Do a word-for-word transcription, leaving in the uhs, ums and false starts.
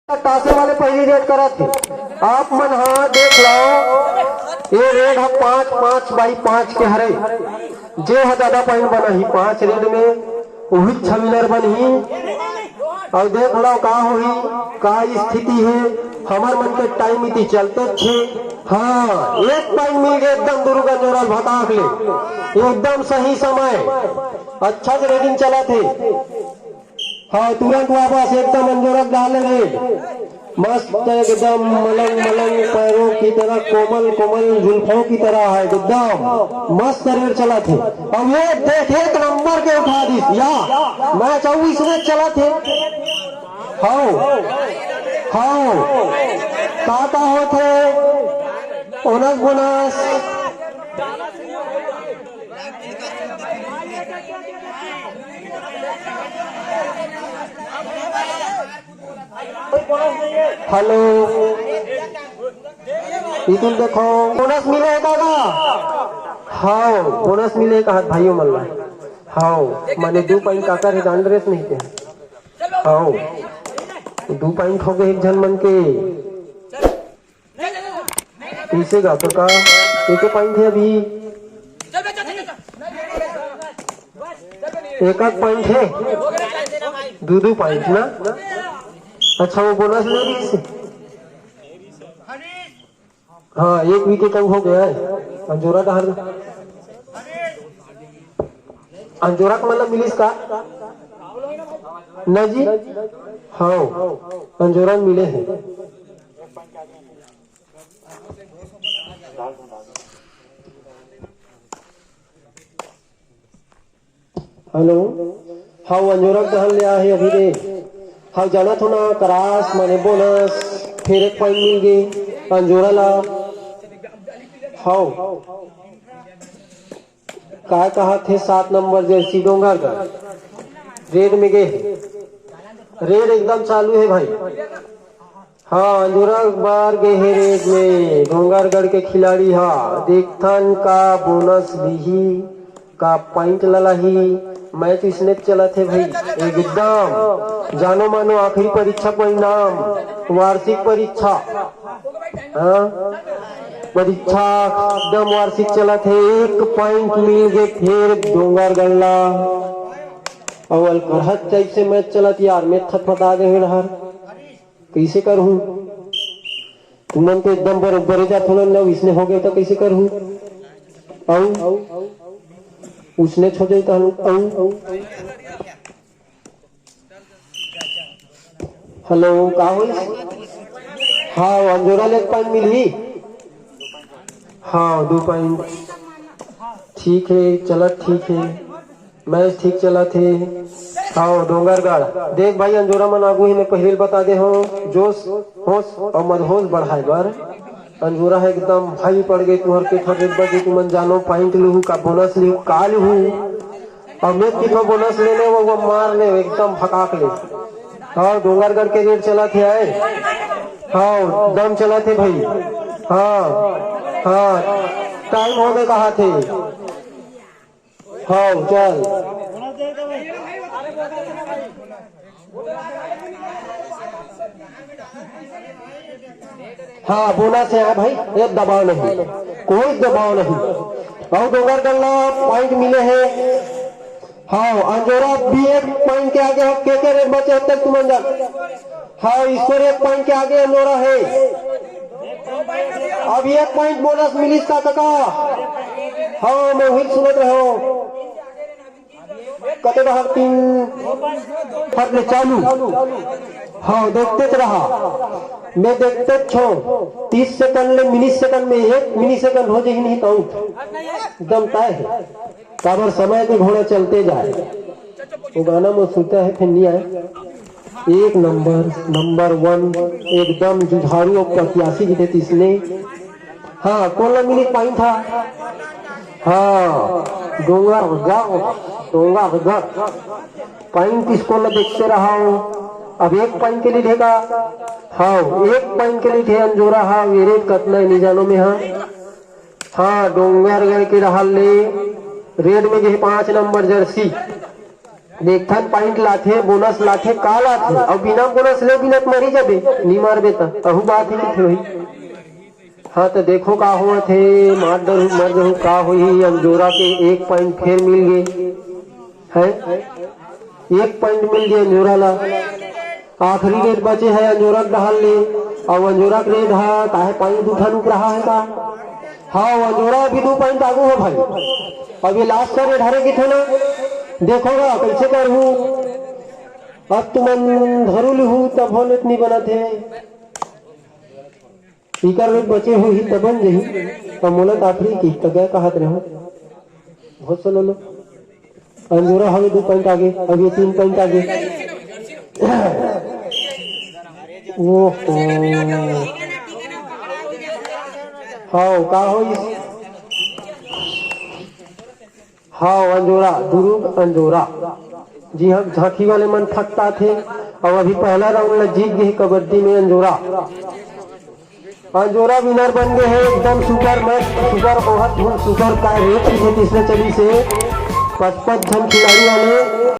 तासे वाले पहिली रेड करत हे। आप मन हा देख लो, ये रेड ह पाँच, पाँच बाई पाँच के हरे। जे ह ज्यादा पॉइंट बनाही पाँच रेड में, उही छ विनर बनही। अउ देख लो का होही, का स्थिति हे। हमर मन के टाइम इति चलते थे। हाँ, एक पॉइंट मिल गए एकदम दुर्गा जोरल भताक ले, एकदम सही समय। अच्छा से रेडिंग चलत हे। हाँ, तुरंत वापस एकदम अंजोरक डाले रे। मस्त एकदम मलंग मलंग पैरों की तरह, कोमल कोमल जुल्फों की तरह है एकदम। मस्त रेड चलत हे। अब ये देख, एक नंबर के उठा दिस या। मैच अउ इसने चलत हे। हाओ, हाओ। का का होत हे? Onus bonus. हेलो, इधर देखो, बोनस मिले हे का? हाओ, बोनस मिले हे का भाइयों मन ला? हाओ, माने दू पॉइंट काकर हे, जान रेस नहीं के। हाओ, दू पॉइंट हो गए एक झन मन के। कइसे गा तो का? एक पॉइंट हे अभी। एक आध पॉइंट हे, दू दू पॉइंट ना। अच्छा, वो बोनस ले रही से। हाँ, एक विकेट आउट हो गया है। अंजोरा डहर, अंजोरा के मतलब मिलिस का? ना जी। हाँ, अंजोरा मिले हैं। हेलो, हाँ, अंजोरा के डहर ले आहे अभी रे। हाँ, जानत हो ना, क्रास माने बोनस, फिर एक पॉइंट मिल गई अंजोरा ला। हाँ, का कहा थे, सात नंबर जर्सी डोंगरगढ़ रेड में गए हे। रेड एकदम चालू है भाई। हाँ, अंजोरा बार गे हे रेड में डोंगरगढ़ के खिलाड़ी हा। देखथन का बोनस लिही, का पॉइंट ललाही। मैच इसने चलत हे भाई, एकदम जानो मानो आखिरी परीक्षा परिणाम, वार्षिक परीक्षा। हाँ, परीक्षा एकदम वार्षिक चलत हे। एक पॉइंट मिल गे फेर डोंगरगढ़ ला। अउ अलकरहत टाइप से मैच चलत यार, मैं थतमता गे हे डहर। कइसे करहूँ? तुमन तो एकदम बरोबर जात हो ना, इसने हो गए तो कइसे करहूँ? अउ उसने छो जाए तो अउ हेलो, का होइस? हाँ, अंजोरा ले एक पॉइंट मिलही। हाँ, दू पॉइंट। ठीक है, चलत ठीक है, मैच ठीक चलत है। हाँ, डोंगरगढ़। देख भाई, अंजोरा मन आगू ही, मैं पहले बता दे हूँ, जोश, होश और मदहोश बढ़ाए बर। अंजोरा है एकदम हाई पड़ गई, तुहर के ठन रेट बजे, तुमन जानो, पॉइंट लूहू का बोनस लूहू का लूहू। अमित की तो बोनस लेने वो, वो मार ले एकदम फकाक ले। हाँ, डोंगरगढ़ के रेट चला थे आए। हाँ, दम चला थे भाई। हाँ, हाँ, टाइम हो गए कहा थे। हाँ, चल। हाँ, बोनस है भाई, ये दबाव नहीं, कोई दबाव नहीं। और डोंगरगढ़ ला पॉइंट मिले हैं। हाँ, अंजोरा भी एक पॉइंट के आगे हो, के के रेट बचे होते तुमन जान। हाँ, स्कोर एक पॉइंट के आगे अंजोरा है। अब एक पॉइंट बोनस मिलिस का काका? हाँ, मैं वही सुनत रहो। कते डहर तीन फट ले चालू। हाँ, देखते तो रहा, मैं देखते छो, तीस सेकंड ले मिनी सेकंड में एक मिनी सेकंड हो जाही नहीं तो आउट। एकदम तय है, काबर समय के घोड़ा चलते जाए। वो गाना में सुनता है फिर नहीं आए। एक नंबर, नंबर वन, एकदम जुझारू और प्रत्याशी भी थे तीसने। हाँ, कोन ला मिली पाइन था? हाँ, डोंगरगढ़, डोंगरगढ़। पाइन किसको ला देखते रहा हो? अब एक पाइन के लिए लेगा। हाँ, एक पाइन के लिए थे अंजोरा। हाँ, ये रेट कतना है, नहीं जानो मैं। हाँ, हाँ, डोंगरगढ़ के रहल ले रेड में गे पाँच नंबर जर्सी। देखथन पॉइंट लाथे, बोनस लाथे, का लाथे? अउ बिना बोनस ले बिना त मरी जाबे, नी मारबे त। अहू बात ही कथे भाई। हाँ, त देखो का होवत हे, मार डरहू, मर जहू, का होही? अंजोरा के एक पॉइंट फेर मिल गे, है, एक पॉइंट मिल गे अंजोरा ला। आखिरी रेड बचे हे अंजोरा के डहार ले, अउ अंजोरा के रेड हा काहे पानी दू ठन उप रहा है का? हाँ, अंजोरा अभी दू पॉइंट आगू है भाई। अब ये लास्ट का रेड हरे किथे ना, देखो गा कैसे करहू। अब तुमन धरू लिहू तब होले त नी बनत हे। इकर रेड बचे होही तब बन जही। त मोला त आखिरी की त गए कहत रहूं। बहुत सा लो। अंजोरा हवे दू पॉइंट आगे, अब ये तीन पॉइंट आगे। ओहो। हाँ, का होइस? हाँ, अंजोरा, दुरुग अंजोरा। जी हाँ, झांकी वाले मन थकता थे। अउ अभी पहला राउंड ला जीत गे हे कबड्डी में अंजोरा। अंजोरा विनर बन गे हे एकदम सुपर मैच, सुपर ओवर, फुल सुपर का रेट हे तीसरे चली से पचपन झन खिलाड़ी वाले।